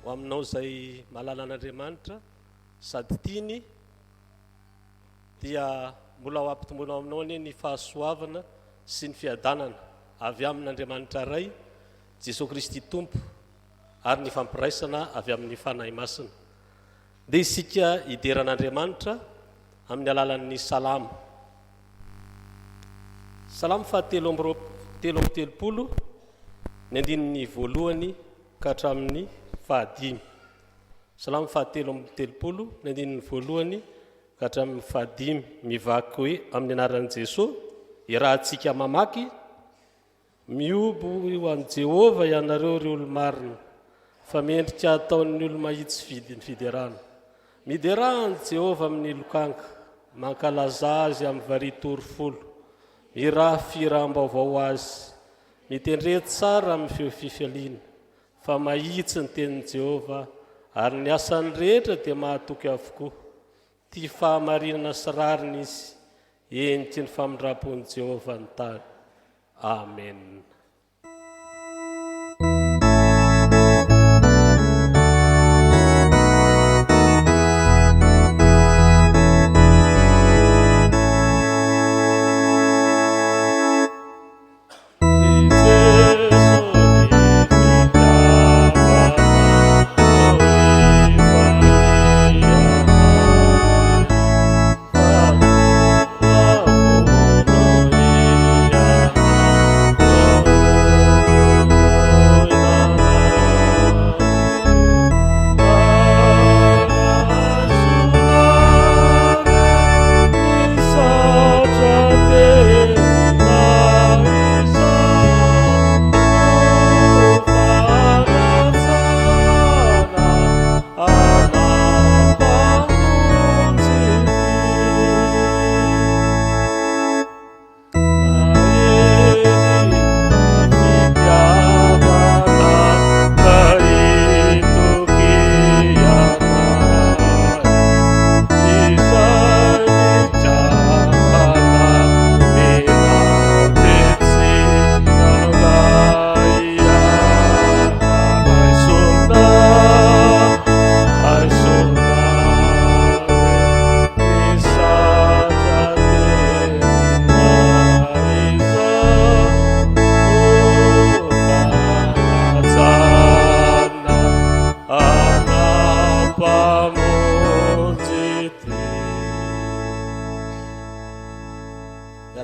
Ho aminao izay mahalala an'Andriamanitra sady tiany dia mbola ho ampitomboina ao aminao anie ny fahasoavana sy ny fiadanana avy amin'Andriamanitra Ray, Jesoa Kristy Tompo ary ny fampiraisana avy amin'ny Fanahy Masina. Ndeha isika hidera an'Andriamanitra amin'ny alalan'ny salamo. Salamo fahatelo amby 33, ny andininy voalohany ka hatramin'ny fahadimy. Salamo fahatelo amby telopolo, ny andininy voalohany ka hatramin'ny fahadimy, mivaky hoe amin'ny anaran'i Jesoa, iarahantsika mamaky, Mihoby ho an'i Jehovah ianareo ry olo-marina, fa mendrika hataon'ny olo-mahitsy fidy ny fiderana. Miderà an'i Jehovah amin'ny lokanga, mankalazà azy amin'ny valiha torifolo, mirà fihiram-baovao ho azy, mitendre tsara amin'ny feo fifaliana, fa mahitsy ny tenin'i Jehovah, ary ny asany rehetra dia mahatoky avokoa. Tia fahamarinana sy rariny izy, eny, tia ny famindram-pon'i Jehovah ny tany. Amena.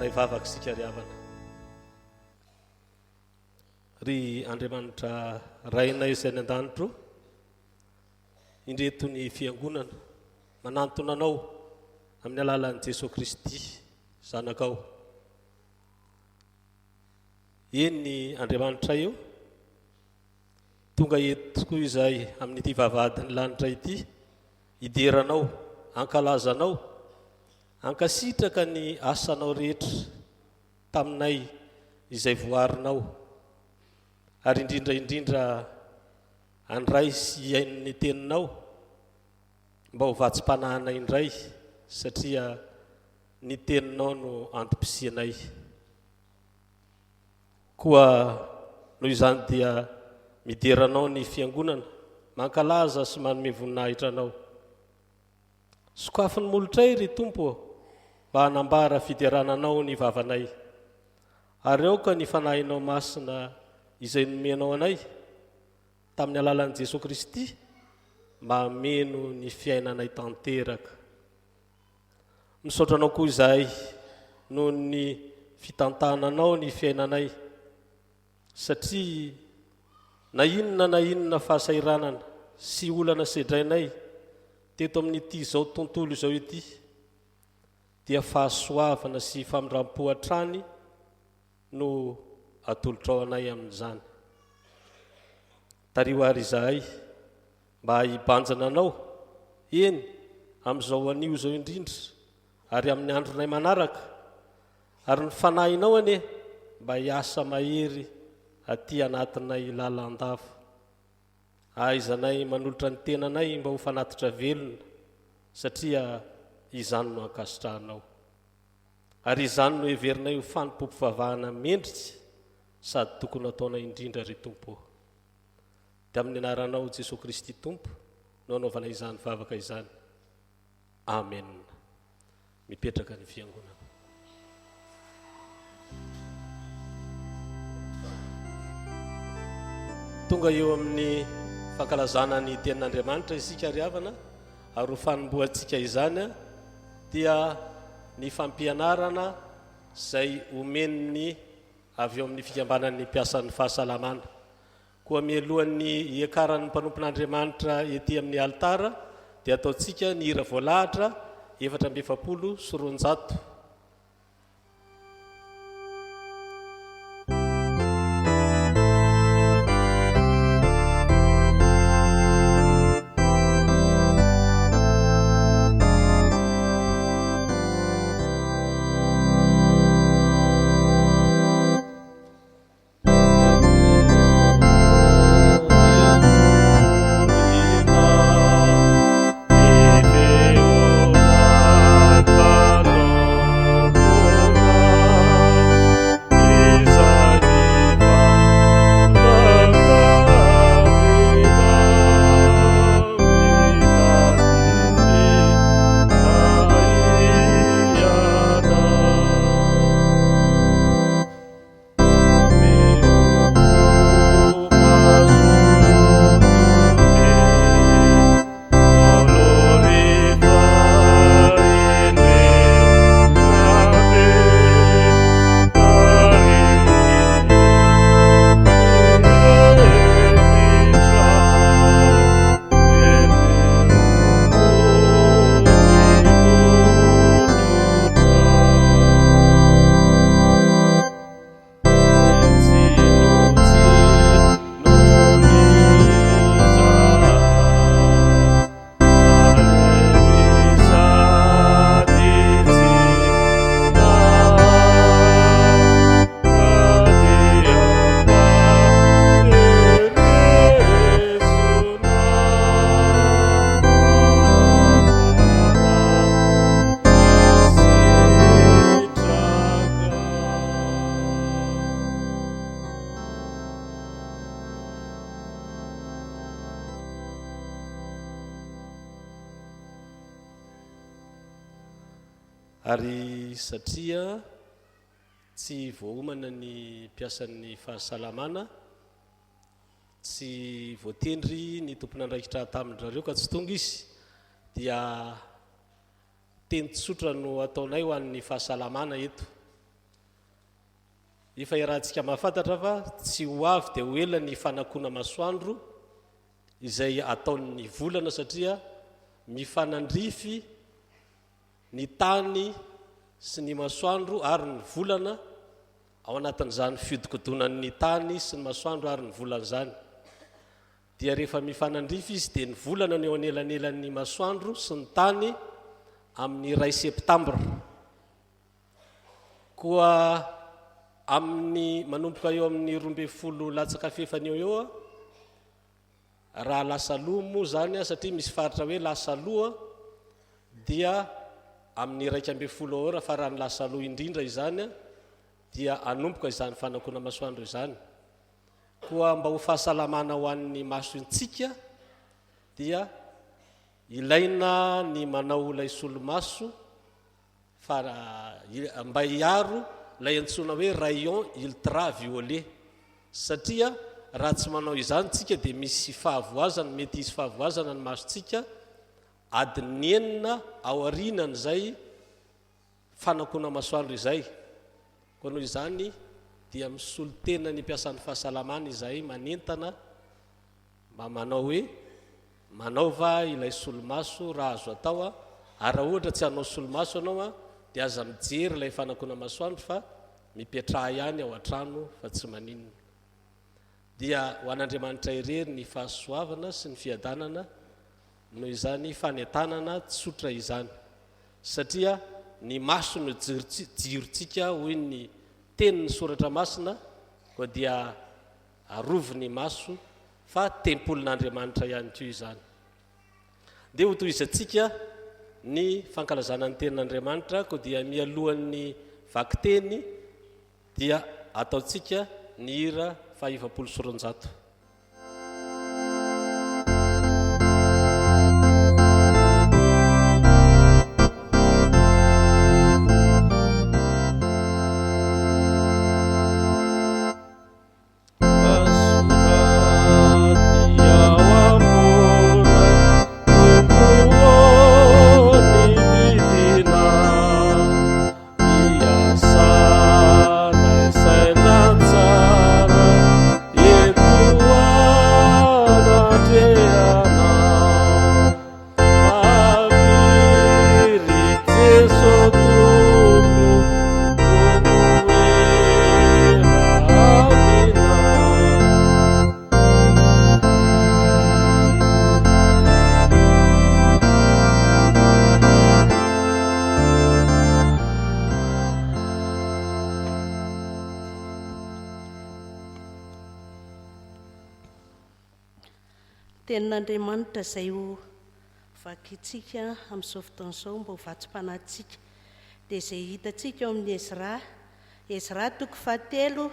Miara-hivavaka isika ry havana. Ry Andriamanitra Rainay izay any an-danitro, indreto ny fiangonana manantona Anao amin'ny alalan'i Jesoa Kristy Zanakao. Eny Andriamanitray o, tonga eto tokoa izahay amin'ity vavahadin'ny lanitra ity, hidera Anao, hankalaza Anao, hankasitraka ny asanao rehetra. taminay izay voarinao, ary indrindra indrindra handray sy hihaino ny teninao mba ho vatsim-panahinay indray satria ny teninao no antom-pisianay. Koa noho izany dia midera anao ny fiangonana, mankalaza sy manome voninahitra anao. Sokafy ny molotray, ry Tompo ô, mba hanambara fiderana Anao ny vavanay. Ary aoka ny Fanahinao Masina izay nomenao anay tamin'ny alalan'i Jesoa Kristy mba hameno ny fiainanay tanteraka. Misaotra Anao koa izahay noho ny fitantananao ny fiainanay. Satria na inona na inona fahasahiranana sy olana sedrainay teto amin'ity izao tontolo izao ity dia fahasoavana sy famindram-po hatrany no atolotrao anay amin'izany. Tariho àry izahay mba hibanjina Anao, eny, amin'izao anio izao indrindra ary amin'ny andronay manaraka, Ary ny Fanahinao anie mba hiasa mahery aty anatinay lalandava. Ahaizanay manolotra ny tenanay mba ho fanatitra velona, satria izany no ankasitrahanao. Ary izany no heverinay ho fanompoam-pivavahana mendrika sady tokony hataonay indrindra, ry Tompo ô. Dia amin'ny anaranao Jesoa Kristy Tompo no anaovana izany vavaka izany. Amen. Mipetraka ny fiangonana. Tonga eo amin'ny fankalazana ny tenin'Andriamanitra isika ry havana ary ho fanombohantsika izany dia ny fampianarana izay omen'ny avy eo amin'ny fikambanan'ny mpiasan'ny fahasalamana. Koa mialohan'ny hiakaran'ny mpanompon'Andriamanitra ety amin'ny alitara dia ataontsika ny hira voalahatra 244. Ary satria tsy voaomana ny mpiasan'ny fahasalamana, tsy voatendry ny tompon'andraikitra tamin-dry zareo ka tsy tonga izy, dia teny tsotra no ataonay ho an'ny fahasalamana eto. Efa iarahantsika mahafantatra fa tsy ho avy dia ho ela ny fanakona masoandro izay ataon'ny volana satria mifanandrify ny tany sy ny masoandro ary ny volana ao anatin'izany fiodikodonan'ny tany sy ny masoandro ary ny volana izany. Dia rehefa mifanandrify izy dia ny volana no eo anelanelan'ny masoandro sy ny tany amin'ny iray septambra. Koa amin'ny manomboka eo amin'ny 12 latsaka fefany eo eo raha lasa aloha moa izany satria misy faritra hoe lasa aloha dia amin'ny 11 ora fa raha ny lasa aloha indrindra izany dia hanomboka izany fanakona masoandro izany. Koa mba ho fahasalamana ho an'ny masontsika dia ilaina ny manao ilay solomaso fa mba hiaro ilay antsoina hoe rayon ultra violet satria raha tsy manao izany tsika dia misy fahavoazana, mety hisy fahavoazana ny masontsika adin'ny enina aorianan'izay fanakona masoandro izay. Koa noho izany dia misolo tena ny mpiasan'ny fahasalamana izahay manentana mba manao hoe manaova ilay solomaso raha azo atao ary raha ohatra tsy hanao solomaso ianao dia aza mijery ilay fanakona masoandro fa mipetraha ihany ao an-trano fa tsy maninona. Dia ho an'Andriamanitra irery ny fahasoavana sy ny fiadanana noho izany fanentanana tsotra izany. Satria ny maso no jirontsika hoy ny tenin'ny soratra masina koa dia arovy ny maso fa tempolin'Andriamanitra ihany koa izany. Dia hotohizantsika ny fankalazana ny tenin'Andriamanitra koa dia mialohan'ny vakiteny dia ataontsika ny hira faha 240. anatrehanao. Avia ry Jeso Tompo, Tompo ela aminay. Tenin'Andriamanitra izay ho vakintsika amin'izao fotoana izao mba ho vatsim-panahintsika dia izay hitantsika ao amin'ny Ezra, Ezra toko fahatelo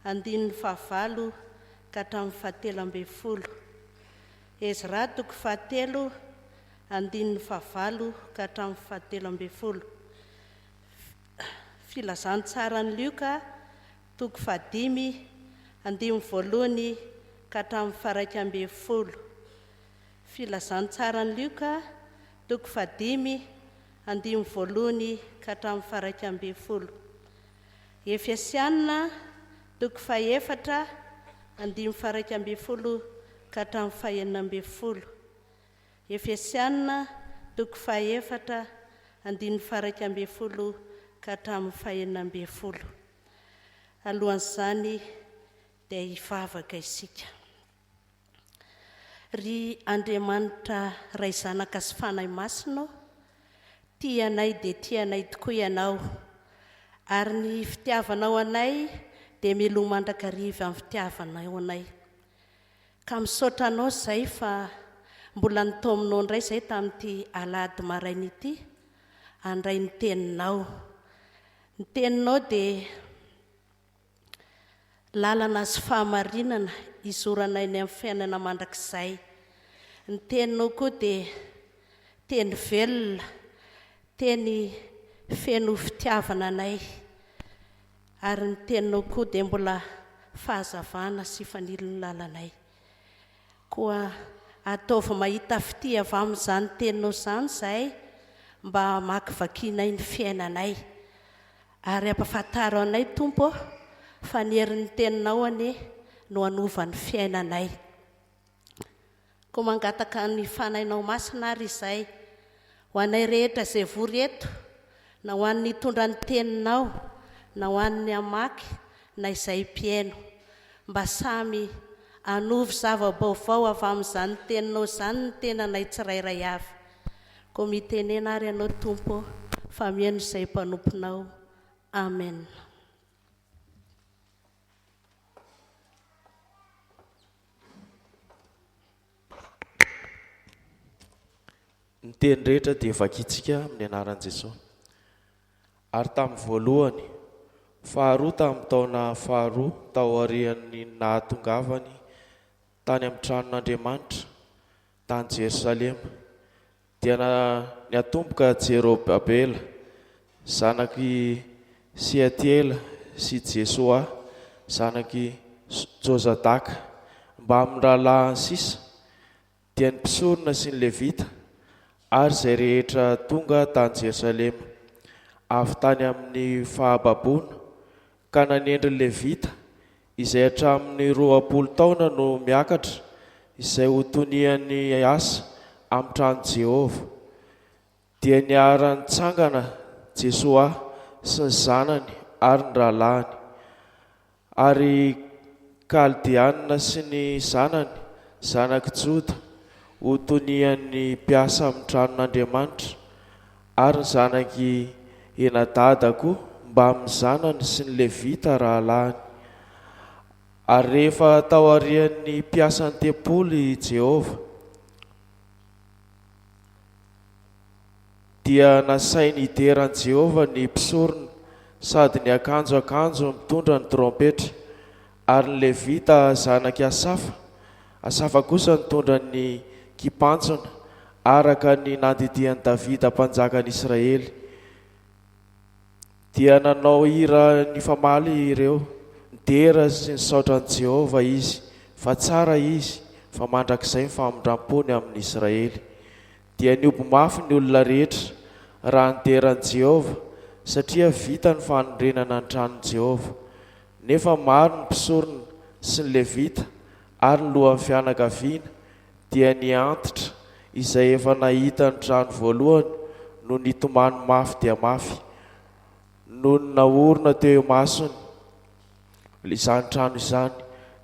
andininy fahavalo ka hatramin'ny fahatelo ambin'ny folo. Ezra toko fahatelo andininy fahavalo ka hatramin'ny fahatelo ambin'ny folo. Filazantsaran'i Lioka toko fahadimy andininy voalohany ka hatramin'ny faha-iraika ambin'ny folo. Filazantsaran'i Lioka toko fahadimy andininy voalohany ka hatramin'ny faha-iraika ambin'ny folo. Efesianina toko fahefatra andininy faha-iraika ambin'ny folo ka hatramin'ny fahenina ambin'ny folo. Efesianina toko fahefatra andininy faha-iraika ambin'ny folo ka hatramin'ny fahenina ambin'ny folo. Alohan'izany dia hivavaka isika. Ry Andriamanitra Ray Zanaka sy Fanahy Masina ô, tia anay dia tia anay tokoa Ianao, ary ny fitiavanao anay dia miloha mandrakariva amin'ny fitiavanao anay. Ka misaotra Anao izahay fa mbola nitaominao indray izahay tamin'ity alahady maraina ity handray ny Teninao. Ny Teninao dia lalana sy fahamarinana hizoranay ny amin'ny fiainana mandrakizay. Ny Teninao koa dia teny velona, teny feno fitiavana anay, ary ny Teninao koa dia mbola fahazavana sy fanilon'ny lalanay. Koa ataovy mahita fitia avy amin'izany Teninao izany izahay mba hamakivakianay ny fiainanay. Ary ampafantaro anay, Tompo ô, fa ny herin'ny Teninao anie no hanova ny fiainanay. Koa mangataka ny Fanahinao Masina ary izahay, ho anay rehetra izay vory eto, na ho an'ny nitondra ny Teninao, na ho an'ny hamaky, na izay mpihaino, mba samy hanovo zava-baovao avy amin'izany Teninao izany ny tenanay tsirairay avy. Koa mitenena ary Ianao, Tompo ô, fa mihaino izay mpanomponao. Amen. Ny teny rehetra dia vakintsika amin'ny anaran'i Jesoa. Ary tamin'ny voalohany, faharoa tamin'ny taona faharoa taorian'ny nahatongavany tany amin'ny tranon'Andriamanitra tany Jerosalema, dia niatomboka Jerobabela, zanak'i Seatiela sy Jesoa, zanak'i Jozadaka, mbamin'ny rahalahiny sisa, dia ny mpisorona sy ny Levita ary izay rehetra tonga tany Jerosalema, avy tany amin'ny fahababoana, ka nanendry ny Levita, izay hatramin'ny 20 taona no miakatra, izay ho tonian'ny asa amin'ny tranon'i Jehovah. Dia niara-nitsangana Jesoa sy ny zanany ary ny rahalahiny, ary Kaldeana sy ny zanany, zanak'i Joda, ho tonian'ny mpiasa amin'ny tranon'Andriamanitra, ary ny zanak'i Henadada koa mbamin'ny zanany sy ny Levita rahalahiny. Ary rehefa taorian'ny mpiasan'ny tempoly i Jehovah, Dia nasainy hidera an'i Jehovah ny mpisorona sady niakanjo akanjo mitondra ny trompetra, ary ny Levita zanak'i Asafa, Asafa kosa nitondra ny kipantsona, araka ny nandidian'i Davida mpanjakan'Israely. Dia nanao hira nifamaly ireo, nidera sy nisaotra an'i Jehovah izy, fa tsara izy, fa mandrakizay ny famindram-pony amin'ny Israely. Dia nihoby mafy ny olona rehetra, raha nidera an'i Jehovah, satria vita ny fanorenana ny tranon'i Jehovah. Nefa maro ny mpisorona sy ny Levita ary ny lohan'ny fianakaviana, Dia ny antitra izay efa nahita ny trano voalohany no nitomany mafy dia mafy, nony naorina teo imasony izany trano izany.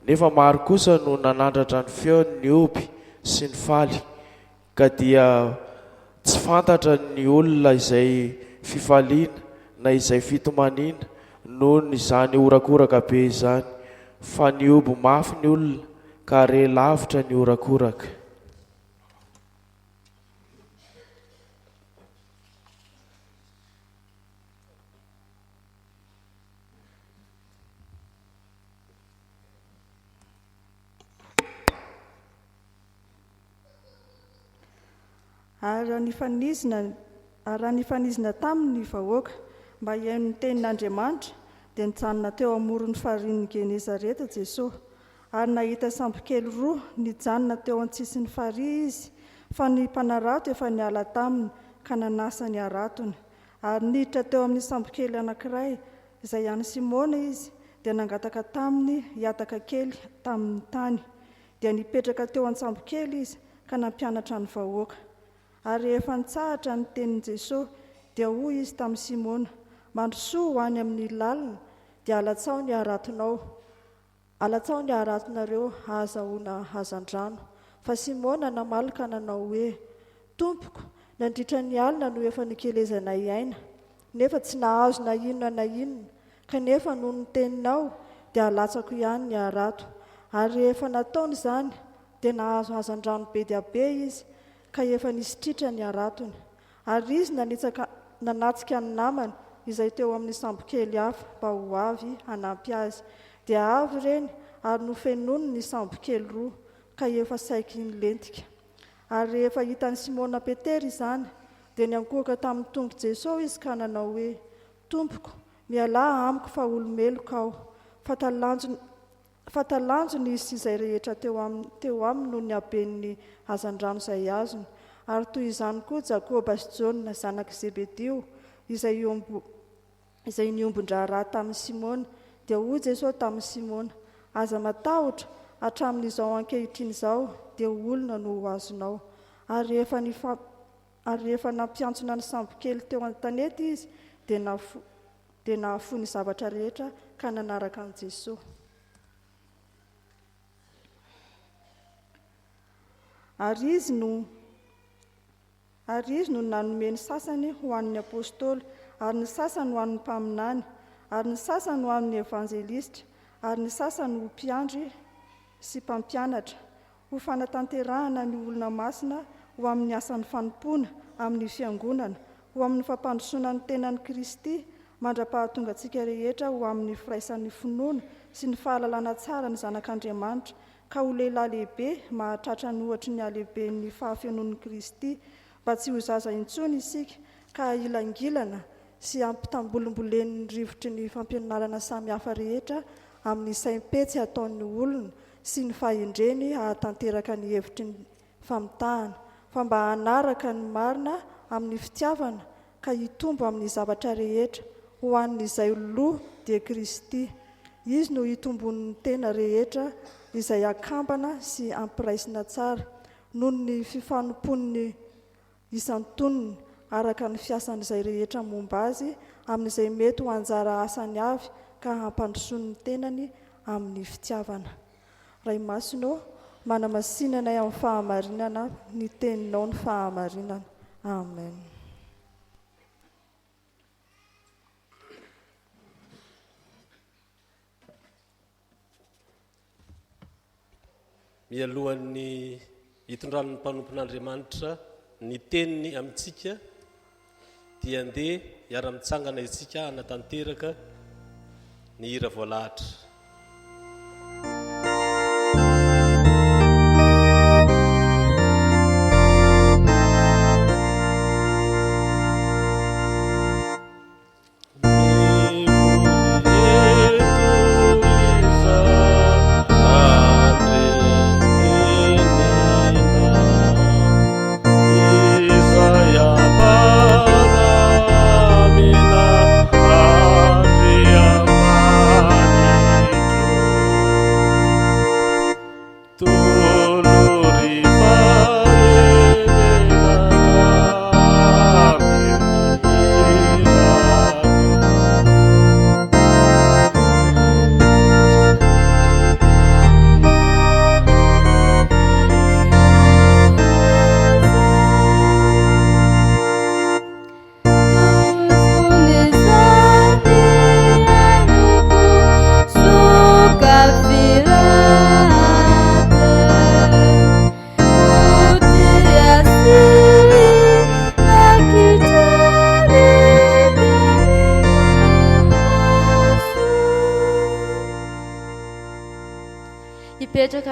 Nefa maro kosa no nanandratra ny feony nihoby sy nifaly, ka dia tsy fantatra ny olona izay fifaliana na izay fitomaniana noho izany horakoraka be izany, fa nihoby mafy ny olona ka re lavitra ny horakoraka. Ary raha nifanizina, ary raha nifanizina taminy ny vahoaka mba hihaino ny tenin'Andriamanitra, dia nijanona teo amoron'ny farihin'i Genesareta Jesoa. Ary nahita sambokely roa nijanona teo an-tsisin'ny farihy izy, fa ny mpanarato efa niala taminy ka nanasa ny haratony. Ary niditra teo amin'ny sambokely anankiray, izay an'i Simona izy, dia nangataka taminy hihataka kely tamin'ny tany. Dia nipetraka teo an-tsambokely izy ka nampianatra ny vahoaka. Ary rehefa nitsahatra ny tenin'i Jesoa, dia hoy izy tamin'i Simona, Mandrosoa ho any amin'ny lalina, dia alatsaho ny haratonao. Alatsaho ny haratonareo hahazahoana hazandrano. Fa Simona namaly ka nanao hoe, Tompoko, nandritra ny alina no efa nikelezanay aina, nefa tsy nahazo na inona na inona, kanefa noho ny teninao dia alatsako ihany ny harato. Ary rehefa nataony izany, dia nahazo hazandrano be dia be izy, ka efa nisy tritra ny haratony. Ary izy nanitsaka nanatsika ny namany izay teo amin'ny sambokely hafa mba ho avy hanampy azy. Dia avy ireny ary nofenoiny ny sambokely roa, ka efa saiky nilentika. Ary rehefa hitan'i Simona Petera izany, dia niankohoka tamin'ny tongotr'i Jesosy izy ka nanao hoe, Tompoko, mialà amiko fa olo-meloka aho. Fa talanjona fa talanjona izy sy izay rehetra teo aminy teo aminy noho ny haben'ny hazandrano izay azony. Ary toy izany koa Jakoba sy Jaona, zanak'i Zebedio, izay iombo izay niombon-draharaha tamin'i Simona. Dia hoy Jesosy tamin'i Simona, Aza matahotra, hatramin'izao ankehitriny izao dia ho olona no ho azonao. Ary rehefa nifa ary rehefa nampiantsona ny sambokely teo an-tanety izy, dia nafo dia nahafoy ny zavatra rehetra ka nanaraka an'i Jesosy. Ary izy no Ary Izy no nanome ny sasany ho an'ny apostoly, ary ny sasany ho an'ny mpaminany, ary ny sasany ho an'ny evanjelistra, ary ny sasany ho mpiandry sy mpampianatra, ho fanatanterahana ny olona masina ho amin'ny asan'ny fanompoana amin'ny fiangonana, ho amin'ny fampandrosoana ny tenan'i Kristy, mandra-pahatonga antsika rehetra ho amin'ny firaisan'ny finoana sy ny fahalalana tsara ny Zanak'Andriamanitra, ka ho lehilahy lehibe mahatratra ny ohatry ny halehiben'ny fahafenoan'i Kristy, mba tsy ho zaza intsony isika ka hahilangilana sy hampitambolimbolenin'ny rivotry ny fampianarana samihafa rehetra amin'ny saim-petsy ataon'ny olona sy ny fahendreny hahatanteraka ny hevitry ny famitahana, fa mba hanaraka ny marina amin'ny fitiavana ka hitombo amin'ny zavatra rehetra ho an'izay loha dia Kristy. Izy no hitomboan'ny tena rehetra izay akambana sy ampiraisina tsara noho ny fifanompoan'ny isan-tonony araka ny fiasan'izay rehetra momba azy amin'izay mety ho anjara asany avy ka hampandrosoany ny tenany amin'ny fitiavana. Ray Masina ô, manamasina anay amin'ny fahamarinana ny Teninao ny fahamarinana. Amen. Mialohan'ny hitondran'ny mpanompon'Andriamanitra ny teniny amintsika dia andeha hiara-mitsangana isika hanatanteraka ny hira voalahatra.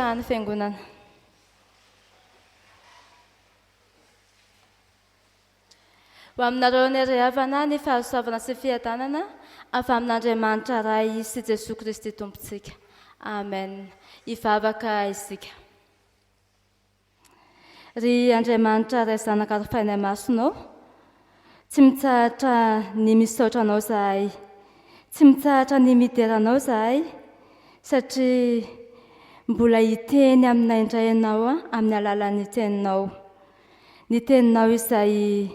Mipetraha ny Fiangonana. Ho aminareo anie ry havana ny fahasoavana sy fiadanana avy amin'Andriamanitra Ray sy Jesoa Kristy Tompontsika. Amen. Hivavaka isika. Ry Andriamanitra Ray Zanaka ary Fanahy Masina ô, tsy mitsahatra ny misaotra Anao izahay, tsy mitsahatra ny midera Anao izahay, satria mbola hiteny aminay indray Ianao amin'ny alalan'ny Teninao. Ny Teninao izay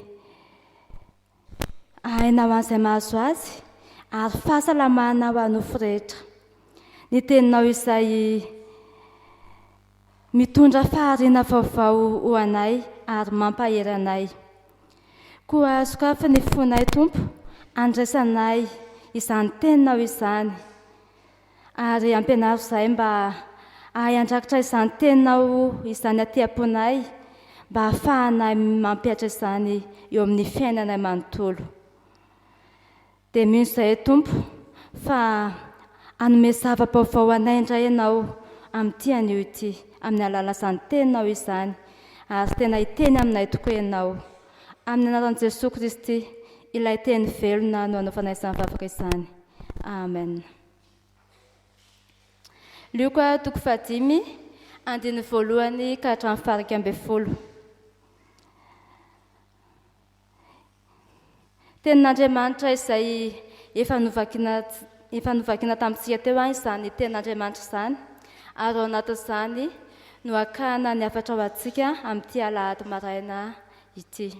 aina ho an'izay mahazo azy ary fahasalamana ho an'ny nofo rehetra. Ny Teninao izay Mitondra fahariana vaovao ho anay ary mampahery anay. Koa sokafy ny fonay Tompo andraisanay izany teninao izany ary ampianaro izahay mba hahay handrakitra izany teninao izany aty am-ponay mba hahafahanay mampihatra izany eo amin'ny fiainanay manontolo. Dia mino izahay Tompo fa hanome zava-baovao anay indray Ianao amin'ity anio ity, amin'ny alalan'izany Teninao izany, ary tena hiteny aminay tokoa Ianao. Amin'ny anaran'i Jesoa Kristy, ilay Teny velona no anaovanay izany vavaka izany. Amen. Lioka toko fahadimy, andininy voalohany ka hatramin'ny faha-11. Tenin'Andriamanitra izay efa novakina efa novakina tamintsika teo an izany tenin'Andriamanitra izany ary ao anatin'izany no hakana ny hafatra ho antsika amin'ity alahady maraina ity.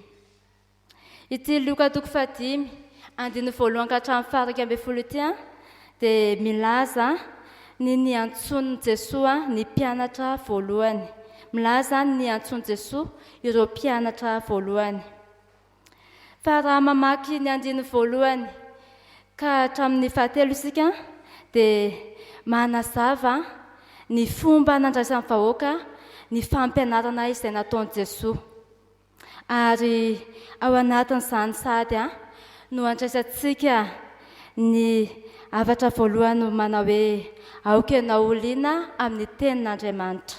Ity Lioka toko fahadimy andininy voalohany ka hatramin'ny faha-11 ity an dia milaza ny niantsoan'i Jesoa ny mpianatra voalohany. Milaza ny niantsoan'i Jesoa ireo mpianatra voalohany. Fa raha mamaky ny andininy voalohany ka hatramin'ny fahatelo isika dia manazava ny fomba nandraisan'ny vahoaka ny fampianarana izay nataon'i Jesoa. Ary ao anatin'izany sahady no andraisantsika ny hafatra voalohany manao hoe aoka ianao ho liana amin'ny tenin'Andriamanitra.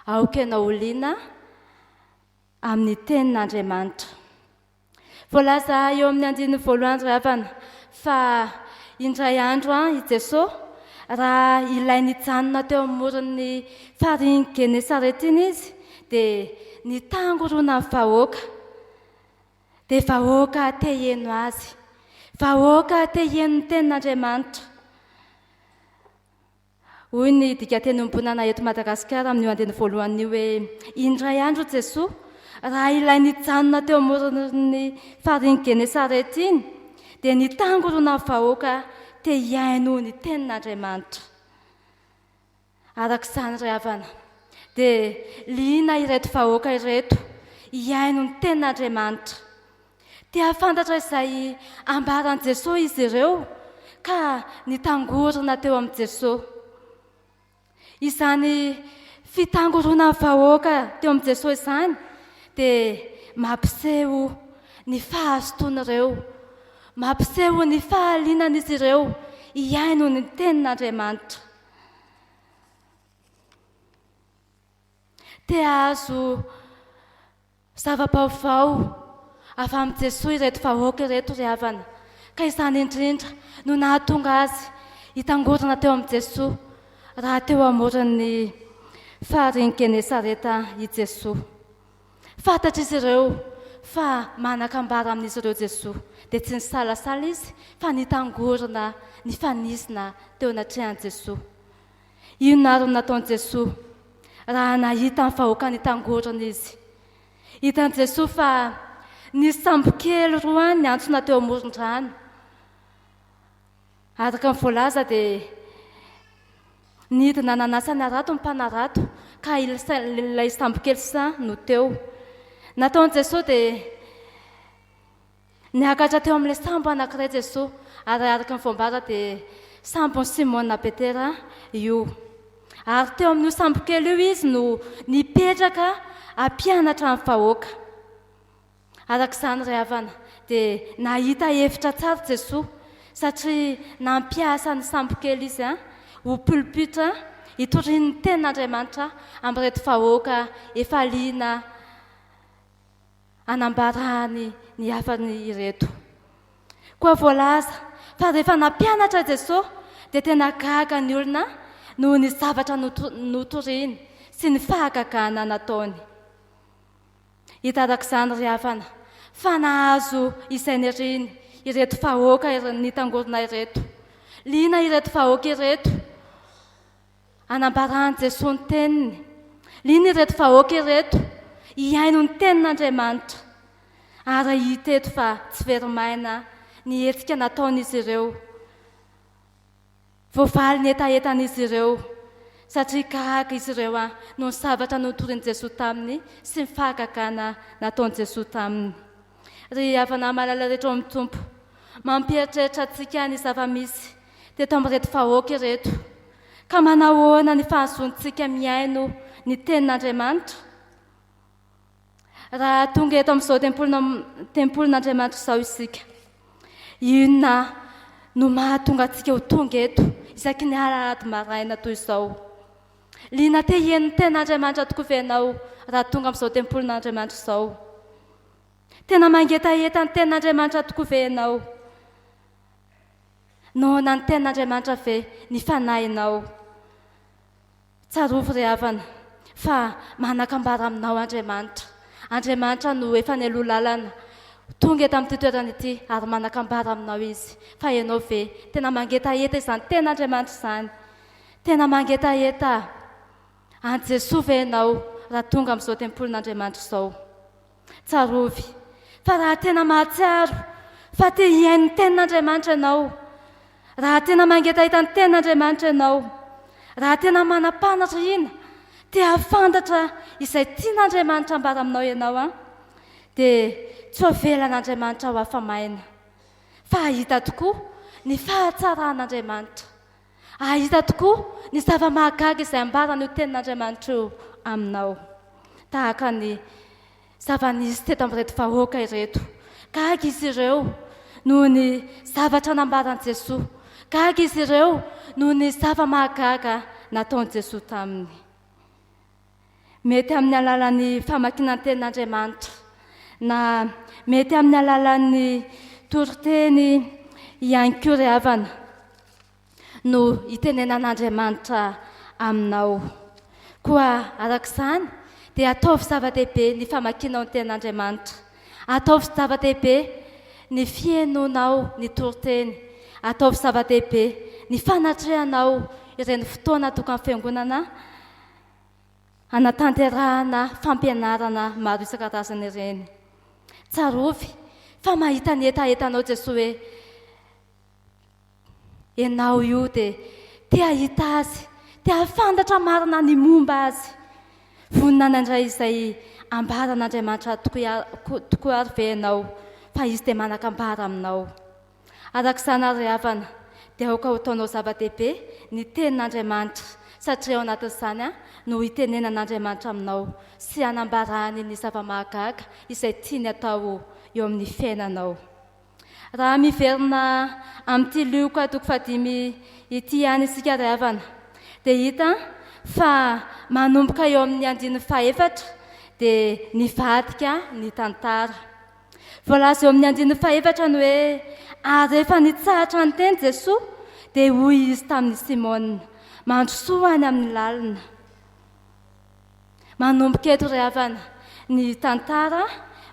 Aoka ianao ho liana amin'ny tenin'Andriamanitra. Voalaza eo amin'ny andininy voalohany ry havana fa indray andro i Jesoa raha ilay nijanona teo amoron'ny farihin'i Genesareta iny izy dia nitangorona ny vahoaka. Dia vahoaka te hihaino azy. Vahoaka te hihaino ny tenin'Andriamanitra. Hoy ny dikanteny iombonana eto Madagasikara amin'io andininy voalohany io hoe, Indray andro Jesoa, raha ilay nijanona teo amoron'ny farihin'i Genesareta iny, dia nitangorona vahoaka te hihaino ny tenin'Andriamanitra. Araka izany ry havana, dia liana ireto vahoaka ireto hihaino ny tenin'Andriamanitra. Te hahafantatra izay ambaran'i Jesoa izy ireo ka nitangorona teo amin'i Jesoa. Izany fitangoronan'ny vahoaka teo amin'i Jesoa izany dia mampiseho ny fahazotoan'ireo, mampiseho ny fahalianan'izy ireo hihaino ny tenin'Andriamanitra. Te hahazo Zava-baovao avy amin'i Jesoa ireto vahoaka ireto ry havana, ka izany indrindra no nahatonga azy hitangorona teo amin'i Jesoa raha teo amoron'ny farihin'i Genesareta i Jesoa. Fantatr'izy ireo fa manan-kambara amin'izy ireo Jesoa, dia tsy nisalasala izy fa nitangorona nifanizina teo anatrehan'i Jesoa. Inona ary no nataon'i Jesoa raha nahita ny vahoaka nitangorona Izy? Hitan'i Jesoa fa nisy sambokely roa niantsona teo amoron-drano. Araka ny voalaza dia nidina nanasa ny harato ny mpanarato ka ilay sambokely sisa no teo. Nataon'i Jesoa dia Niakatra teo amin'ilay sambo anankiray Jesoa, ary araka ny voambara dia sambon'i Simona Petera io. Ary teo amin'io sambokely io izy no nipetraka hampianatra ny vahoaka. Araka izany ry havana, dia nahita hevitra tsara Jesoa, satria nampiasa ny sambokely izy ho pulpitra. hitoriany ny tenin'Andriamanitra amin'ireto vahoaka efa liana hanambarany ny hafany ireto. Koa voalaza fa rehefa nampianatra Jesosy dia tena gaga ny olona noho ny zavatra notoriny sy ny fahagagana nataony. Hita araka izany ry havana fa nahazo izay niriny ireto vahoaka nitangorona ireto. Liana ireto vahoaka ireto hanambaran'i Jesoa ny teniny. Liana ireto vahoaka ireto hihaino ny tenin'Andriamanitra. Ary hita eto fa tsy very maina ny hetsika nataon'izy ireo. Voavaly ny hetahetan'izy ireo, satria gaga izy ireo noho ny zavatra notorin'i Jesoa taminy sy ny fahagagana nataon'i Jesoa taminy. Ry havana malala rehetra ao amin'ny Tompo, mampieritreritra antsika ny zava-misy teto amin'ireto vahoaka ireto. Ka manahoana ny fahazoantsika mihaino ny Tenin'Andriamanitra? Raha tonga eto amin'izao tempolin'Andriamanitra izao isika, inona no mahatonga antsika ho tonga eto isaky ny alahady maraina toy izao? Liana te hihaino ny tenin'Andriamanitra tokoa ve ianao raha tonga amin'izao tempolin'Andriamanitra izao? Tena mangetaheta ny tenin'Andriamanitra tokoa ve ianao? Noana ny tenin'Andriamanitra ve ny fanahinao? Tsarovy ry havana fa manan-kambara aminao Andriamanitra. Andriamanitra no efa nialoha lalana tonga eto amin'ity toerana ity ary manan-kambara aminao Izy. Fa ianao ve tena mangetaheta izany tena Andriamanitra izany? Tena mangetaheta an'i Jesoa ve ianao raha tonga amin'izao tempolin'Andriamanitra izao? Tsarovy fa raha tena mahatsiaro fa te hihaino ny tenin'Andriamanitra ianao, raha tena mangetaheta ny tenin'Andriamanitra ianao, raha tena manam-paniriana te hahafantatra izay tian'Andriamanitra ambara aminao ianao an, dia tsy ho avelan'Andriamanitra ho afa-maina fa hahita tokoa ny fahatsaran'Andriamanitra. Hahita tokoa ny zava-mahagaga izay ambaran'io Tenin'Andriamanitra io aminao. Tahaka ny zava-nisy teto amin'ireto vahoaka ireto. Gaga izy ireo noho ny zavatra nambaran'i Jesoa. Gaga izy ireo noho ny zava-mahagaga nataon'i Jesoa taminy. Mety amin'ny alalan'ny famakiana ny Tenin'Andriamanitra, na mety amin'ny alalan'ny toriteny ihany koa ry havana, no itenenan'Andriamanitra aminao. Koa araka izany, dia ataovy zava-dehibe ny famakianao ny Tenin'Andriamanitra. Ataovy zava-dehibe ny fihainoanao ny toriteny. Ataovy zava-dehibe ny fanatrehanao ireny fotoana atokan'ny Fiangonana hanatanterahana fampianarana maro isan-karazany ireny. Tsarovy fa mahita ny hetahetanao Jesoa hoe ianao io dia te hahita Azy, te hahafantatra marina ny momba Azy. Vonona nandray izay ambaran'Andriamanitra tokoa ary ve ianao fa Izy dia manan-kambara aminao? Araka izany àry ry havana, dia aoka ho ataonao zava-dehibe ny Tenin'Andriamanitra, satria ao anatin'izany no hitenenan'Andriamanitra aminao sy hanambarany ny zava-mahagaga izay tiany hatao eo amin'ny fiainanao. Raha miverina amin'ity Lioka toko fahadimy ity ihany isika ry havana, dia hita fa manomboka eo amin'ny andininy fahefatra dia nivadika ny tantara. Voalaza eo amin'ny andininy fahefatra ny hoe, Ary rehefa nitsahatra niteny Jesoa, dia hoy Izy tamin'i Simona, Mandrosoa any amin'ny lalina. Manomboka eto ry havana ny tantara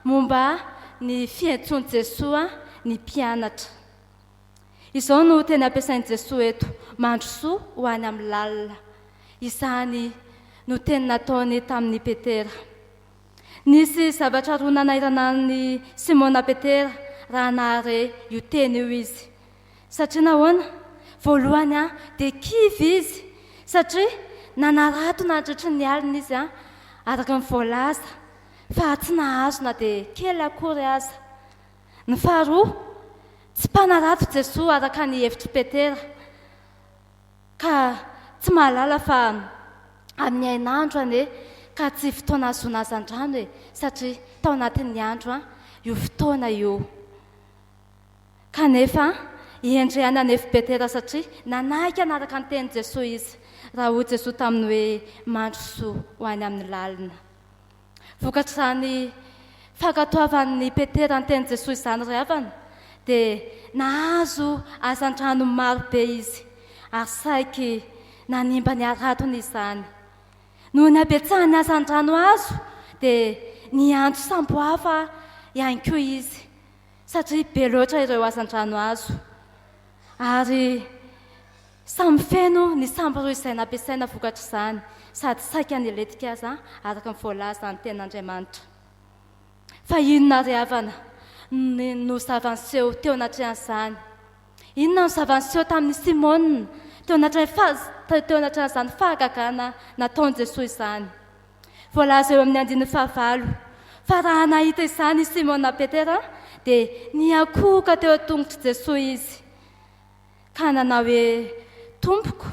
momba ny fiantsoan'i Jesoa ny mpianatra. Izao no teny ampiasain'i Jesoa eto, Mandrosoa ho any amin'ny lalina. Izany no teny nataony tamin'i Petera. Nisy zavatra roa nanairana an'i Simona Petera raha nahare io teny io izy. Satria nahoana? Voalohany, dia kivy izy satria nanarato nandritry ny alina izy, araka ny voalaza, fa tsy nahazo na dia kely akory aza. Ny faharoa, tsy mpanarato Jesoa araka ny hevitr'i Petera. Ka tsy mahalala fa amin'ny hainandro anie ka tsy fotoana ahazoana hazandrano e, satria tao anatin'ny andro io fotoana io. Kanefa hendry ihany anefa Petera satria nanaiky hanaraka ny tenin'i Jesoa izy. Raha hoy Jesoa taminy hoe, Mandrosoa ho any amin'ny lalina. Vokatr'izany fankatoavan'i Petera ny tenin'i Jesoa izany ry havana, dia nahazo hazandrano maro be izy, ary saiky nanimba ny haratony izany. Noho ny habetsahan'ny hazandrano azo, dia niantso sambo hafa ihany koa izy, satria be loatra ireo hazandrano azo. Ary samy feno ny sambo roa izay nampiasaina vokatr'izany, sady saika nilentika aza, araka ny voalazan'ny Tenin'Andriamanitra. Fa inona ry havana no zava-niseho teo anatrehan'izany? Inona no zava-niseho tamin'i Simona teo anatrehan'izany fahagagana nataon'i Jesoa izany? Voalaza eo amin'ny andininy fahavalo fa raha nahita izany i Simona Petera dia niankohoka teo an-tongotr'i Jesoa izy ka nanao hoe, Tompoko,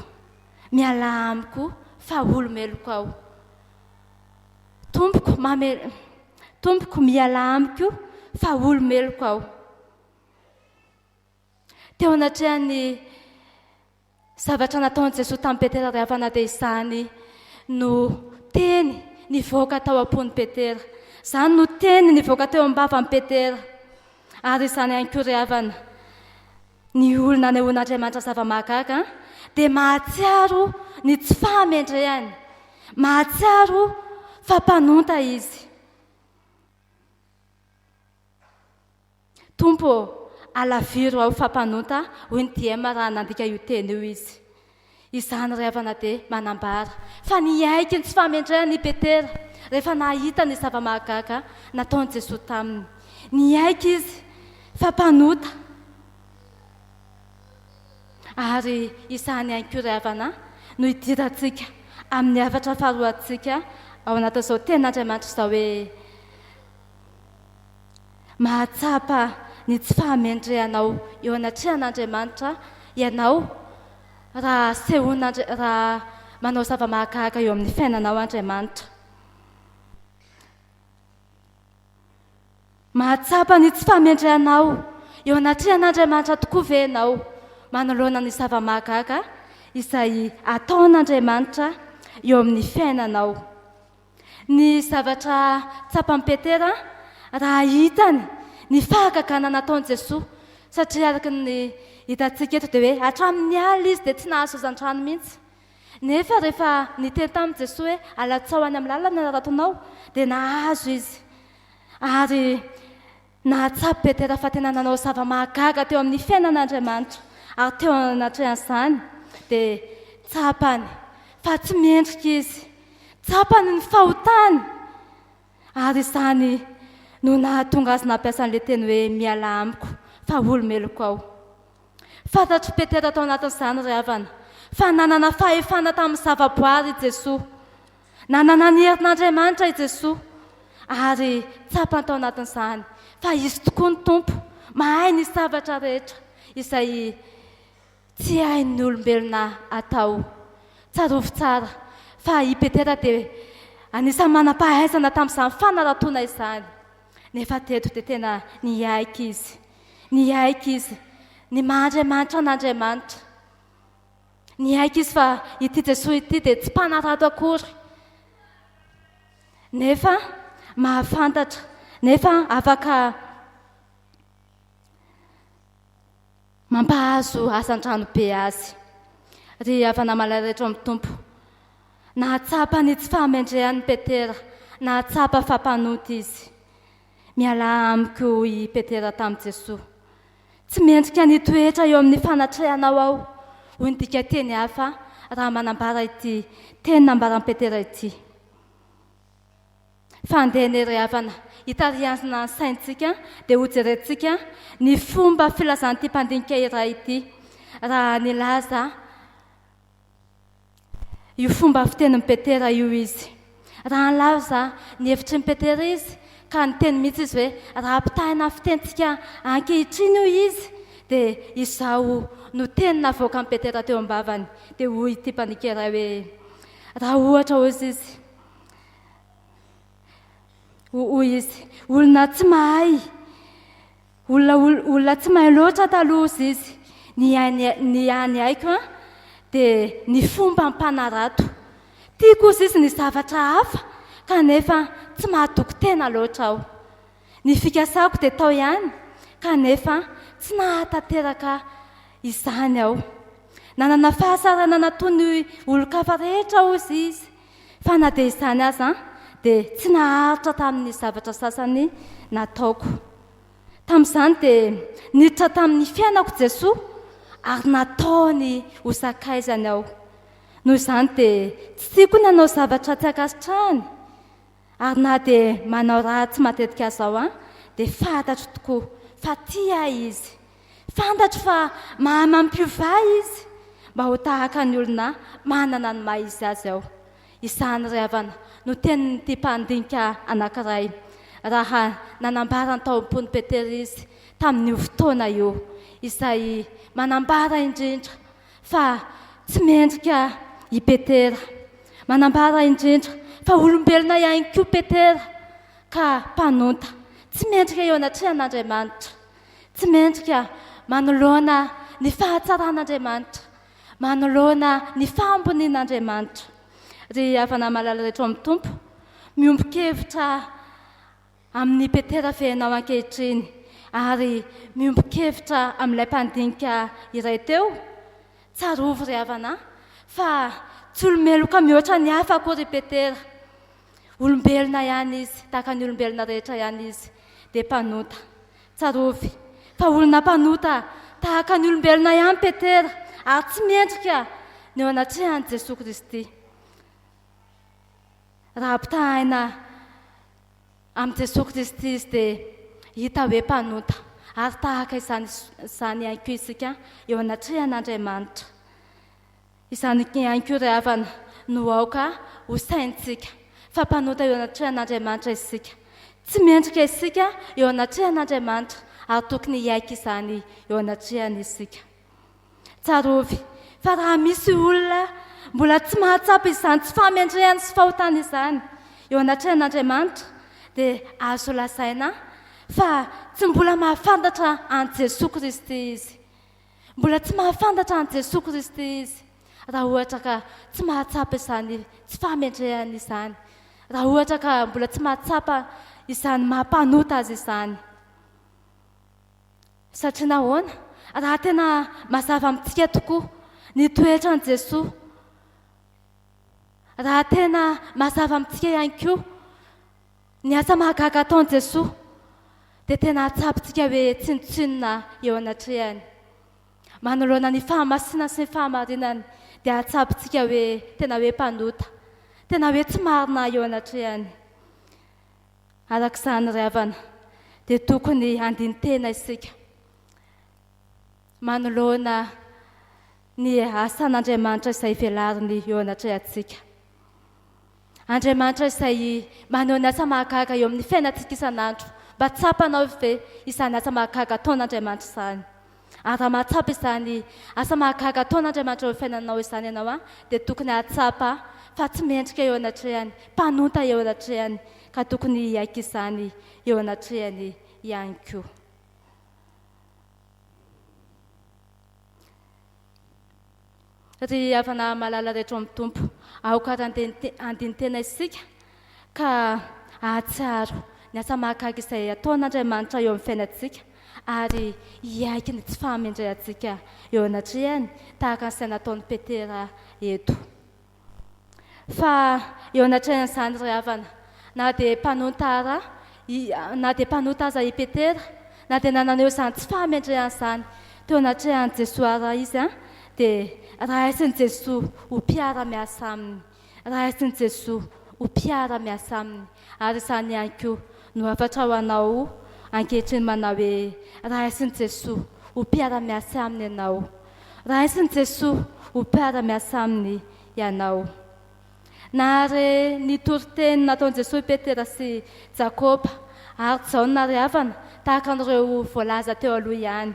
mialà amiko fa olo-meloka aho. Tompoko, mame, Tompoko, mialà amiko fa olo-meloka aho. Teo anatrehan'ny zavatra nataon'i Jesoa tamin'i Petera ry havana dia izany no teny nivoaka tao am-pon'i Petera. Izany no teny nivoaka teo am-bavan'i Petera. Ary izany ihany koa ry havana, ny olona anehoan'Andriamanitra zava-mahagaga dia mahatsiaro ny tsy fahamendrehany, mahatsiaro fa mpanonta izy. Tompo ô, alaviro aho fa mpanota, hoy ny DM raha nandika io teny io izy. Izany ry havana dia manambara fa niaiky ny tsy fahamendrehany i Petera rehefa nahita ny zava-mahagaga nataon'i Jesoa taminy. Niaiky izy fa mpanota. Ary izany ihany koa ry havana no idirantsika amin'ny hafatra faharoantsika ao anatin'izao tenin'Andriamanitra izao hoe, Mahatsapa ny tsy fahamendrehanao eo anatrehan'Andriamanitra ianao raha asehon'Andri raha manao zava-mahagaga eo amin'ny fiainanao Andriamanitra. Mahatsapa ny tsy fahamendrehanao eo anatrehan'Andriamanitra tokoa ve ianao manoloana ny zava-mahagaga izay ataon'Andriamanitra eo amin'ny fiainanao? Ny zavatra tsapan'i Petera raha hitany ny fahagagana nataon'i Jesoa, satria araka ny hitantsika eto dia hoe hatramin'ny alina izy dia tsy nahazo hazandrano mihitsy. Nefa rehefa niteny tamin'i Jesoa hoe alatsao any amin'ny lalana ny haratonao dia nahazo izy. Ary Nahatsapa Petera fa tena nanao zava-mahagaga teo amin'ny fiainana Andriamanitra, ary teo anatrehan'izany dia tsapany fa tsy mendrika izy. Tsapany ny fahotany, ary izany no nahatonga azy nampiasa an'ilay teny hoe mialà amiko fa olo-meloka aho. Fantatr'i Petera tao anatin'izany ry havana, fa nanana fahefana tamin'ny zavaboary i Jesoa. Nanana ny herin'Andriamanitra i Jesoa, ary tsapany tao anatin'izany fa Izy tokoa ny Tompo, mahay ny zavatra rehetra izay tsy hain'ny olombelona atao. Tsarovy tsara fa i Petera dia anisan'ny manam-pahaizana tamin'izany fanaratoana izany, nefa teto dia tena niaiky izy, niaiky izy ny maha Andriamanitra an'Andriamanitra. Niaiky izy fa ity Jesoa ity dia tsy mpanarato akory, nefa mahafantatra, nefa afaka mampahazo hazandrano be azy. Ry havana malala rehetra ao amin'ny Tompo, nahatsapa ny tsy fahamendrehany Petera, nahatsapa fa mpanota izy. Mialà amiko, hoy i Petera tamin'i Jesoa. Tsy mendrika ny hitoetra eo amin'ny fanatrehanao aho, hoy ny dikanteny hafa raha manambara ity teny nambaran'i Petera ity. Fa andeha anie ry havana, hitarihana ny saintsika dia hojerentsika ny fomba filazan'ity mpandinika iray ity raha nilaza Io fomba fitenin'i Petera io izy. Raha nilaza ny hevitry ny Petera izy, ka niteny mihitsy izy hoe, raha ampitahaina amin'ny fitenintsika ankehitriny hoy izy, dia izao no teny navoakan'i Petera teo am-bavany. Dia hoy ity mpanika iray hoe, raha ohatra hoy izy, hoy izy, olona tsy mahay, Olona olona tsy mahay loatra taloha ozy izy. Ny ny ny any haiko an, Dia ny fomba mpanarato. Tiako hozy izy ny zavatra hafa kanefa tsy mahatoky tena loatra aho. Ny fikasako dia tao ihany kanefa tsy nahatanteraka izany aho. Nanana fahasahiranana toy ny olon-kafa rehetra hozy izy fa na dia izany aza dia tsy naharitra tamin'ny zavatra sasany nataoko. Tamin'izany dia niditra tamin'ny fiainako Jesoa ary nataony ho sakaizany aho. Noho izany dia tsy tiako ny hanao zavatra tsy ankasitrahany ary na dia manao ratsy matetika aza aho dia fantatro tokoa fa tia ahy Izy. Fantatro fa mahay mampiova ahy Izy mba ho tahaka ny olona manana ny maha izy azy aho. Izany ry havana no tenin'ity mpandinika anankiray raha nanambara ny tao am-pon'i Petera izy tamin'io fotoana io, izay manambara indrindra fa tsy mendrika i Petera. Manambara indrindra fa olombelona ihany koa Petera ka mpanonta. Tsy mendrika eo anatrehan'Andriamanitra. Tsy mendrika manoloana ny fahatsaran'Andriamanitra. Manoloana ny fahambonian'Andriamanitra. Ry havana malala rehetra ao amin'ny Tompo, miombon-kevitra amin'i Petera ve ianao ankehitriny ary miombon-kevitra amin'ilay mpandinika iray teo? Tsarovy ry havana fa tsy olo-meloka mihoatra ny hafa akory i Petera. Olombelona ihany izy, tahaka ny olombelona rehetra ihany izy, dia mpanota. Tsarovy fa olona mpanota tahaka ny olombelona ihany Petera ary tsy mendrika ny eo anatrehan'i Jesoa Kristy. Raha ampitahaina amin'i Jesoa Kristy izy dia hita hoe mpanota ary tahaka izany izany ihany koa isika eo anatrehan'Andriamanitra. Izany ihany koa ry havana no aoka ho saintsika fa mpanota eo anatrehan'Andriamanitra isika. Tsy mendrika isika eo anatrehan'Andriamanitra ary tokony hiaiky izany eo anatrehany isika. Tsarovy fa raha misy olona mbola tsy mahatsapa izany tsy fahamendrehany sy fahotany izany eo anatrehan'Andriamanitra dia azo lazaina fa tsy mbola mahafantatra an'i Jesoa Kristy izy. Mbola tsy mahafantatra an'i Jesoa Kristy izy raha ohatra ka tsy mahatsapa izany tsy fahamendrehany izany, raha ohatra ka mbola tsy mahatsapa izany maha mpanota azy izany. Satria nahoana? Raha tena mazava amintsika tokoa ny toetran'i Jesoa, raha tena mazava amintsika ihany koa Ny asa mahagaga ataon'i Jesoa dia tena ahatsapantsika hoe tsinontsinona eo anatrehany. Manoloana ny fahamasinany sy ny fahamarinany dia ahatsapantsika hoe tena hoe mpanota, tena hoe tsy marina eo anatrehany. Araka izany ry havana dia tokony handini-tena isika manoloana ny asan'Andriamanitra izay velariny eo anatrehantsika. Andriamanitra izay maneho ny asa mahagaga eo amin'ny fiainantsika isan'andro. Mba tsapanao ve izany asa mahagaga ataon'Andriamanitra izany? Ary raha mahatsapa izany asa mahagaga ataon'Andriamanitra eo amin'ny fiainanao izany ianao, dia tokony hahatsapa fa tsy mendrika eo anatrehany, mpanota eo anatrehany, ka tokony hiaiky izany eo anatrehany ihany koa. Ry havana malala rehetra ao amin'ny Tompo, aoka ary handini-tena isika ka hahatsiaro ny asa mahagaga izay ataon'Andriamanitra eo amin'ny fiainantsika ary hiaiky ny tsy fahamendrehantsika eo anatrehany tahaka an'izay nataon'i Petera eto. Fa eo anatrehan'izany ry havana, na dia mpanota ara, na dia mpanota aza i Petera, na dia nananeho izany tsy fahamendrehana izany teo anatrehan'i Jesoa ara izy, dia raisin'i Jesoa ho mpiara-miasa aminy. Raisin'i Jesoa ho mpiara-miasa aminy. Ary izany ihany koa no hafatra ho anao ankehitriny manao hoe, raisin'i Jesoa ho mpiara-miasa aminy ianao. Raisin'i Jesoa ho mpiara-miasa aminy ianao. Nahare ny toriteny nataon'i Jesoa i Petera sy Jakoba ary Jaona ry havana, tahaka an'ireo voalaza teo aloha ihany.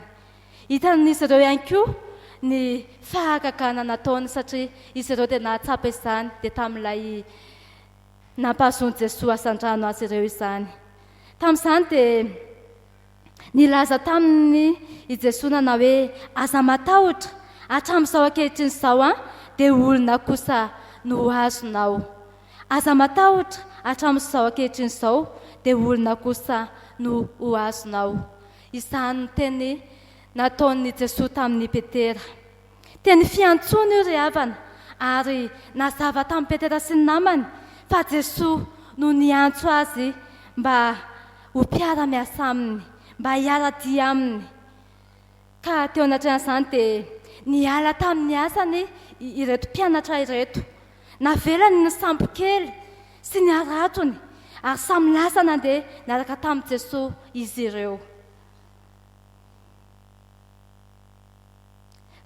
Hitan'izy ireo ihany koa ny fahagagana nataony satria izy ireo dia nahatsapa izany dia tamin'ilay nampahazoan'i Jesoa asan-drano azy ireo izany. Tamin'izany dia Nilaza taminy i Jesoa nanao hoe, Aza matahotra, Hatramin'izao ankehitriny izao an, dia olona kosa no ho azonao. Aza matahotra, hatramin'izao ankehitriny izao dia olona kosa no ho azonao. Izany no teny nataon'i Jesoa tamin'i Petera. Teny fiantsoana io ry havana, ary nazava tamin'i Petera sy ny namany fa Jesoa no niantso azy mba ho mpiara-miasa aminy, mba hiara-dia aminy. Ka teo anatrehan'izany dia niala tamin'ny asany ireto mpianatra ireto. Navelany ny sambokely sy ny haratony ary samy lasa nandeha niaraka tamin'i Jesoa izy ireo.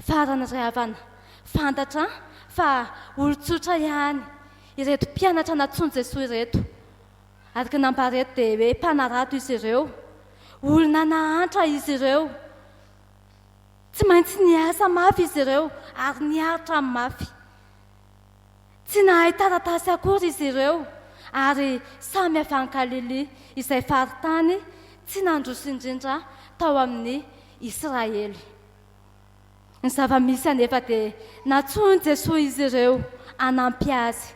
Farany ry havana, fantatra fa olon-tsotra ihany ireto mpianatra nantsoin'i Jesoa ireto. Araka ny nambara eto dia hoe mpanarato izy ireo. Olona nahantra izy ireo. Tsy maintsy niasa mafy izy ireo ary niaritra mafy. Tsy nahay taratasy akory izy ireo ary samy avy any Galilia izay faritany tsy nandroso indrindra tao amin'ny Israely. Ny zava-misy anefa dia nantsoin'i Jesoa izy ireo hanampy Azy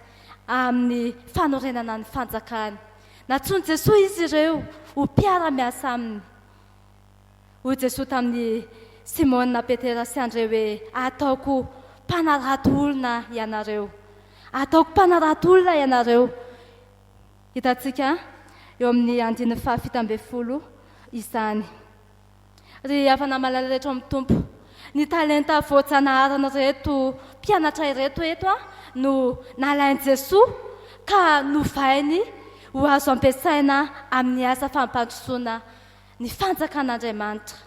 amin'ny fanorenana ny fanjakany. Nantsoin'i Jesoa izy ireo ho mpiara-miasa Aminy. Hoy Jesoa tamin'i Simona Petera sy Andre hoe, Ataoko mpanarato olona ianareo. Ataoko mpanarato olona ianareo. Hitantsika eo amin'ny andininy faha-17 izany. Ry havana malala rehetra ao amin'ny Tompo, ny talenta voajanaharin'ireto mpianatra ireto eto no nalain'i Jesoa ka novainy ho azo ampiasaina amin'ny asa fampandrosoana ny fanjakan'Andriamanitra.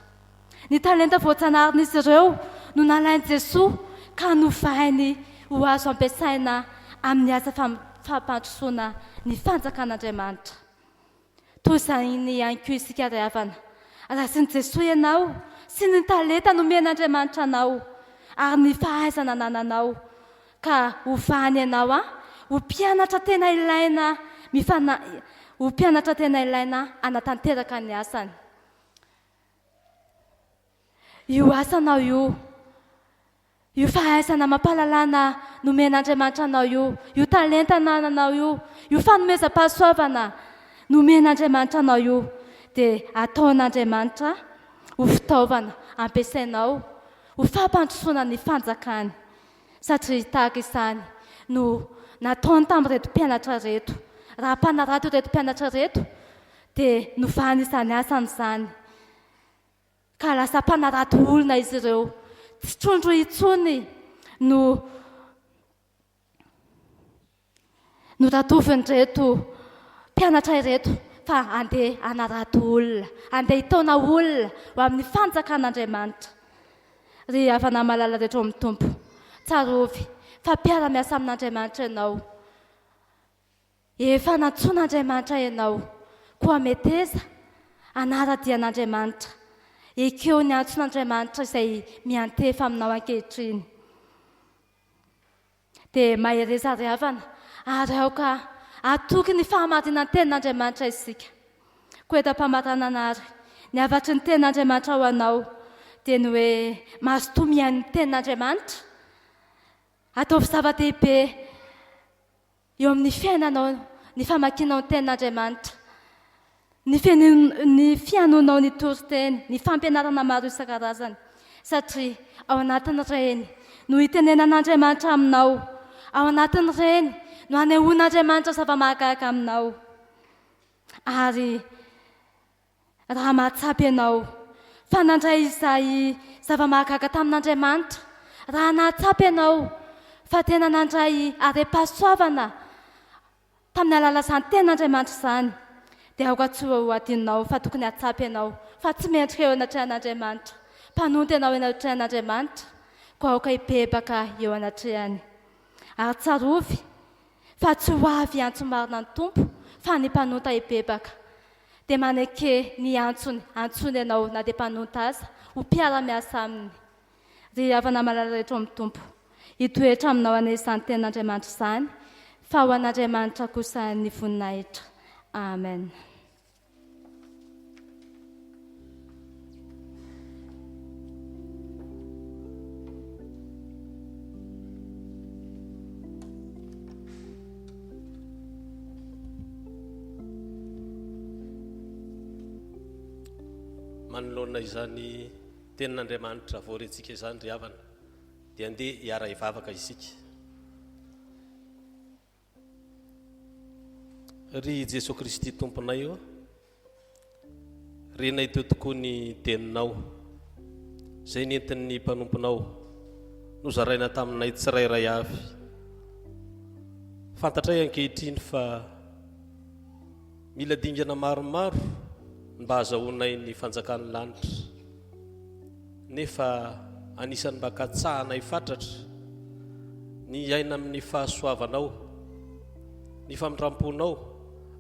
Ny talenta voajanaharin'izy ireo no nalain'i Jesoa ka novainy ho azo ampiasaina amin'ny asa fampandrosoana ny fanjakan'Andriamanitra. Toy izany ihany koa isika ry havana. Raisin'i Jesoa ianao sy ny talenta nomen'Andriamanitra anao ary ny fahaizana anananao ka hovany ianao an ho mpianatra tena ilaina mifana ho mpianatra tena ilaina hanatanteraka ny asany. Io asanao io. Io fahaizana amam-pahalalana nomen'Andriamanitra anao io, io talenta anananao io, io fanomezam-pahasoavana nomen'Andriamanitra anao io, dia ataon'Andriamanitra ho fitaovana ampiasainao ho fampandrosoana ny fanjakany. Satria tahaka izany no nataony tamin'ireto mpianatra ireto. Raha mpanarato ireto mpianatra ireto, dia novahany izany asany izany. Ka lasa mpanarato olona izy ireo. Tsy trondro intsony no noratovin'ireto mpianatra ireto fa andeha hanarato olona, andeha hitaona olona ho amin'ny fanjakan'Andriamanitra. Ry havana malala rehetra ao amin'ny Tompo, tsarovy fa mpiara-miasa amin'Andriamanitra ianao. Efa nantsoin'Andriamanitra ianao, koa meteza hanara-dia an'Andriamanitra. Ekeo ny antson'Andriamanitra izay miantefa aminao ankehitriny. Dia mahereza ry havana, ary aoka hatoky ny fahamarinan'ny Tenin'Andriamanitra isika. Koa eto am-pamaranana àry, ny hafatry ny Tenin'Andriamanitra ho anao dia ny hoe mazotoa mihaino ny Tenin'Andriamanitra. Ataovy zava-dehibe Eo amin'ny fiainanao, ny famakianao ny Tenin'Andriamanitra, ny ny fihainoanao ny toriteny, ny fampianarana maro isan-karazany, satria ao anatin'ireny no itenenan'Andriamanitra aminao, ao anatin'ireny no anehoan'Andriamanitra zava-mahagaga aminao. Ary Raha mahatsapa ianao fa nandray izay zava-mahagaga tamin'Andriamanitra, raha nahatsapa ianao fa tena nandray harem-pahasoavana tamin'ny alalan'izany tenin'Andriamanitra izany, dia aoka tsy ho adinonao fa tokony hahatsapa ianao fa tsy mendrika eo anatrehan'Andriamanitra. Mpanonta ianao eo anatrehan'Andriamanitra, koa aoka hibebaka eo anatrehany. Ary tsarovy fa tsy ho avy hiantso marina ny Tompo fa ny mpanonta hibebaka. Dia maneke ny antsony, antsoiny ianao na dia mpanonta aza, ho mpiara-miasa aminy. Ry havana malala rehetra ao amin'ny Tompo, hitoetra aminao anie izany tenin'Andriamanitra izany, fa ho an'Andriamanitra kosa ny voninahitra. Amen. Manoloana izany tenin'Andriamanitra voarentsika izany ry havana dia andeha hiara-hivavaka isika. Ry Jesoa Kristy Tomponay ô, renay teo tokoa ny teninao, izay nentin'ny mpanomponao nozaraina taminay tsirairay avy. Fantatray ankehitriny fa mila dingana maromaro mba hahazahoanay ny fanjakan'ny lanitra. Nefa anisan'ny mba katsahanay fatratra ny hiaina amin'ny fahasoavanao, ny famindram-ponao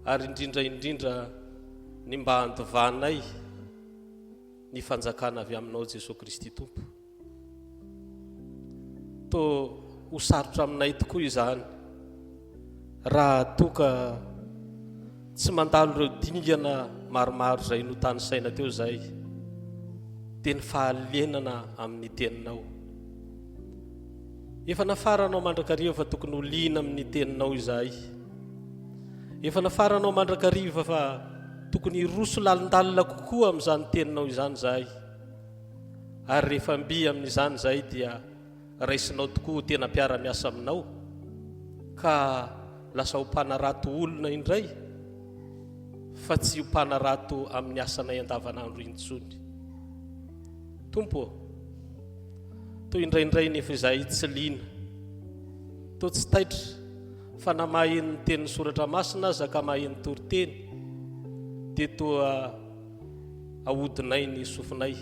ary indrindra indrindra ny mba handovanay ny fanjakana avy aminao Jesoa Kristy Tompo. Toa ho sarotra aminay tokoa izany raha toa ka tsy mandalo ireo dingana maromaro izay notanisaina teo izay, dia ny fahalianana amin'ny teninao. Efa nafaranao mandrakariva fa tokony ho liana amin'ny teninao izahay. Efa nafaranao mandrakariva fa tokony hiroso lalindalina kokoa amin'izany teninao izany izahay. Ary rehefa mby amin'izany izahay dia raisinao tokoa ho tena mpiara-miasa aminao ka lasa ho mpanarato olona indray fa tsy ho mpanarato amin'ny asanay andavanandro intsony. Tompo ô, toa indraindray nefa izahay tsy liana, toa tsy taitra fa na maheno ny tenin'ny soratra masina aza ka maheno toriteny dia toa ahodinay ny sofinay,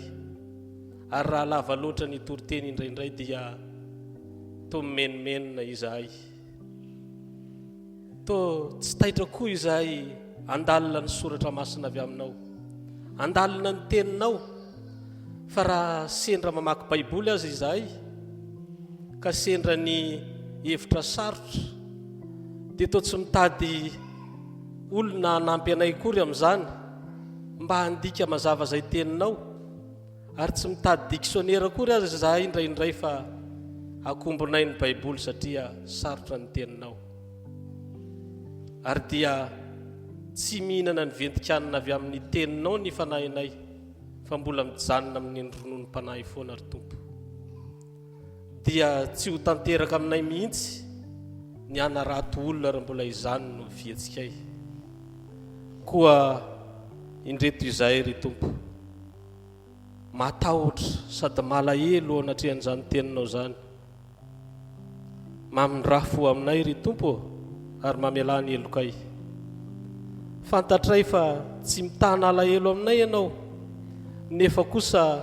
ary raha lava loatra ny toriteny indraindray dia toa mimenomenona izahay. Toa tsy taitra koa izahay handalina ny soratra masina avy aminao, handalina ny teninao, fa raha sendra mamaky Baiboly aza izahay ka sendra ny hevitra sarotra dia toa tsy mitady olona hanampy anay akory amin'izany mba handika mazava izay teninao, ary tsy mitady diksionera akory aza izahay indraindray fa akombonay ny Baiboly satria sarotra ny teninao. Ary dia tsy mihinana ny ventin-kanina avy amin'ny teninao ny fanahinay fa mbola mijanona amin'ny rononom-panahy foana ry Tompo. Dia tsy ho tanteraka aminay mihitsy ny hanarato olona raha mbola izany no fihetsikay. Koa indreto izahay, ry Tompo, matahotra sady malahelo eo anatrehan'izany teninao izany. Mamindrà fo aminay, ry Tompo ô, ary mamelà ny helokay. Fantatray fa tsy mitana alahelo aminay Ianao, nefa kosa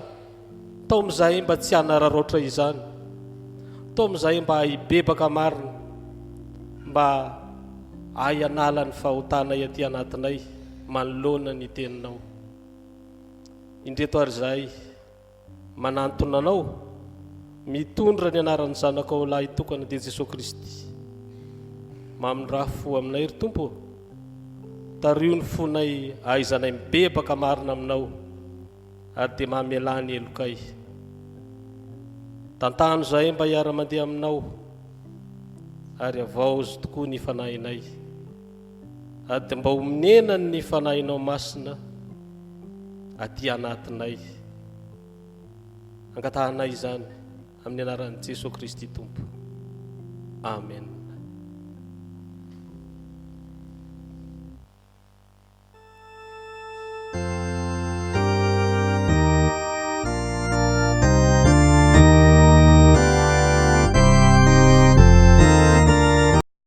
Taomy izahay mba tsy hanararaotra izany. Taomy izahay mba hibebaka marina, mba hahay hanala ny fahotanay aty anatinay manoloana ny Teninao. Indreto ary izahay manantona Anao, mitondra ny anaran'ny Zanakao lahitokana dia Jesoa Kristy. Mamindrà fo aminay ry Tompo ô. Tariho ny fonay hahaizanay mibebaka marina Aminao. Ary dia mamelà ny helokay. Tantano izahay mba hiara-mandeha aminao, ary havaozy tokoa ny fanahinay. Ary dia mba homenany ny fanahinao masina aty anatinay. Angatahanay izany amin'ny anaran'i Jesoa Kristy Tompo. Amen.